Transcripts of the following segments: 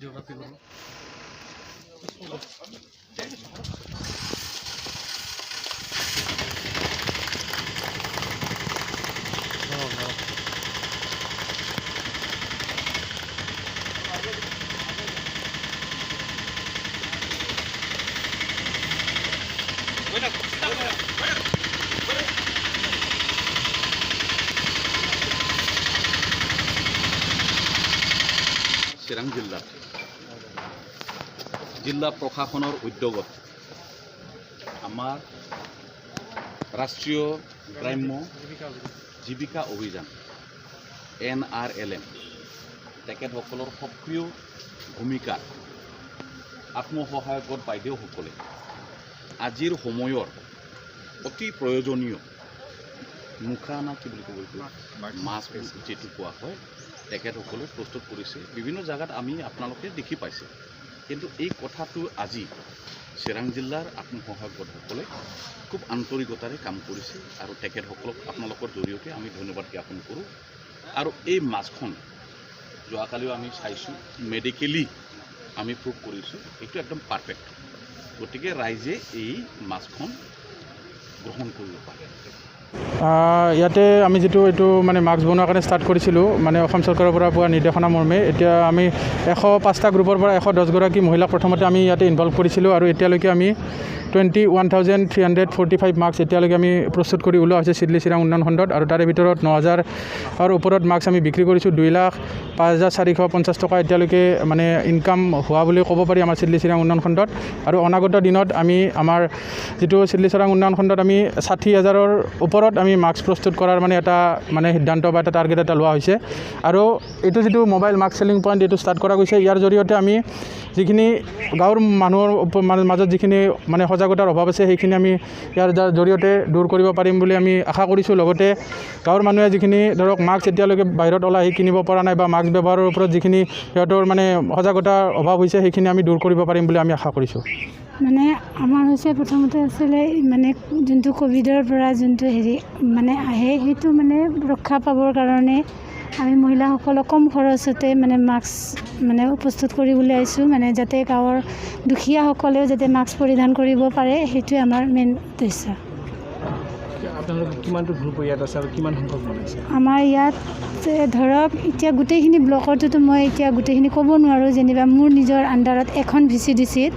Videography কৰোঁ। চিৰাং জিলাত জিলা প্ৰশাসনৰ উদ্যোগত আমাৰ ৰাষ্ট্ৰীয় গ্ৰাম্য জীৱিকা অভিযান, এনআৰএলএম, তেখেতসকলৰ সক্ৰিয় ভূমিকাত আত্মসহায়ক গোট বাইদেউসকলে আজিৰ সময়ৰ অতি প্ৰয়োজনীয় মুখা না কি বুলি ক'ব এইটো, মাস্ক যিটো কোৱা হয়, তেখেতসকলে প্ৰস্তুত কৰিছে। বিভিন্ন জেগাত আমি আপোনালোকে দেখি পাইছে। কিন্তু এই কথাটো আজি চিৰাং জিলাৰ আত্মসহায়ক গোটসকলে খুব আন্তৰিকতাৰে কাম কৰিছে আৰু তেখেতসকলক আপোনালোকৰ জৰিয়তে আমি ধন্যবাদ জ্ঞাপন কৰোঁ। আৰু এই মাস্কখন যোৱাকালিও আমি চাইছোঁ, মেডিকেলি আমি প্ৰুভ কৰিছোঁ, এইটো একদম পাৰফেক্ট। গতিকে ৰাইজে এই মাস্কখন গ্ৰহণ কৰিব পাৰে। ইয়াতে আমি যিটো এইটো মানে মাস্ক বনোৱাৰ কাৰণে ষ্টাৰ্ট কৰিছিলোঁ, মানে অসম চৰকাৰৰ পৰা পোৱা নিৰ্দেশনা মৰ্মে এতিয়া আমি 105টা গ্ৰুপৰ পৰা 110গৰাকী মহিলাক প্ৰথমতে আমি ইয়াতে ইনভলভ কৰিছিলোঁ আৰু এতিয়ালৈকে আমি 21,345 মাস্ক এতিয়ালৈকে আমি প্ৰস্তুত কৰি ওলোৱা হৈছে চিডলি চিৰাং উন্নয়ন খণ্ডত। আৰু তাৰে ভিতৰত 9000ৰ ওপৰত মাস্ক আমি বিক্ৰী কৰিছোঁ। 2,05,450 টকা এতিয়ালৈকে মানে ইনকাম হোৱা বুলি ক'ব পাৰি আমাৰ চিডলি চিৰাং উন্নয়ন খণ্ডত। আৰু অনাগত দিনত আমি আমাৰ যিটো চিডলি চিৰাং উন্নয়ন খণ্ডত আমি 60,000ৰ ওপৰত আমি মাস্ক প্ৰস্তুত কৰাৰ মানে এটা মানে সিদ্ধান্ত বা এটা টাৰ্গেট এটা লোৱা হৈছে। আৰু এইটো যিটো মোবাইল মাস্ক চেলিং পইণ্ট এইটো ষ্টাৰ্ট কৰা গৈছে, ইয়াৰ জৰিয়তে আমি যিখিনি গাঁৱৰ মানুহৰ মাজত যিখিনি মানে সজাগতাৰ অভাৱ আছে, সেইখিনি আমি ইয়াৰ জৰিয়তে দূৰ কৰিব পাৰিম বুলি আমি আশা কৰিছোঁ। লগতে গাঁৱৰ মানুহে যিখিনি ধৰক মাস্ক এতিয়ালৈকে বাহিৰত ওলাই আহি কিনিব পৰা নাই বা মাস্ক ব্যৱহাৰৰ ওপৰত যিখিনি সিহঁতৰ মানে সজাগতাৰ অভাৱ হৈছে, সেইখিনি আমি দূৰ কৰিব পাৰিম বুলি আমি আশা কৰিছোঁ। মানে আমাৰ হৈছে প্ৰথমতে আছিলে মানে যোনটো ক'ভিডৰ পৰা যোনটো হেৰি মানে আহে, সেইটো মানে ৰক্ষা পাবৰ কাৰণে আমি মহিলাসকলক কম খৰচতে মানে মাস্ক মানে প্ৰস্তুত কৰি উলিয়াইছোঁ, মানে যাতে গাঁৱৰ দুখীয়াসকলেও যাতে মাস্ক পৰিধান কৰিব পাৰে, সেইটোৱে আমাৰ মেইন উদ্দেশ্য। আপোনালোকে কিমানটো গ্ৰুপ ইয়াত আছে আৰু কিমান সংখ্যক বনাইছে? আমাৰ ইয়াত ধৰক এতিয়া গোটেইখিনি ব্লকৰটোতো মই এতিয়া গোটেইখিনি ক'ব নোৱাৰোঁ, যেনিবা মোৰ নিজৰ আণ্ডাৰত এখন ভিচিডিচিত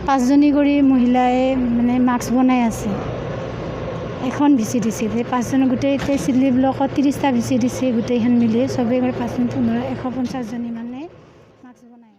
পাঁচজনী কৰি মহিলাই মানে মাস্ক বনাই আছে। এখন ভিচিডিচিত সেই পাঁচজন, গোটেই এতিয়া চিডলি ব্লকত 30টা ভিচিডিচি, গোটেইখন মিলি চবেই কৰি পাঁচজন 15, 150জনী মানে মাস্ক বনাই আছে।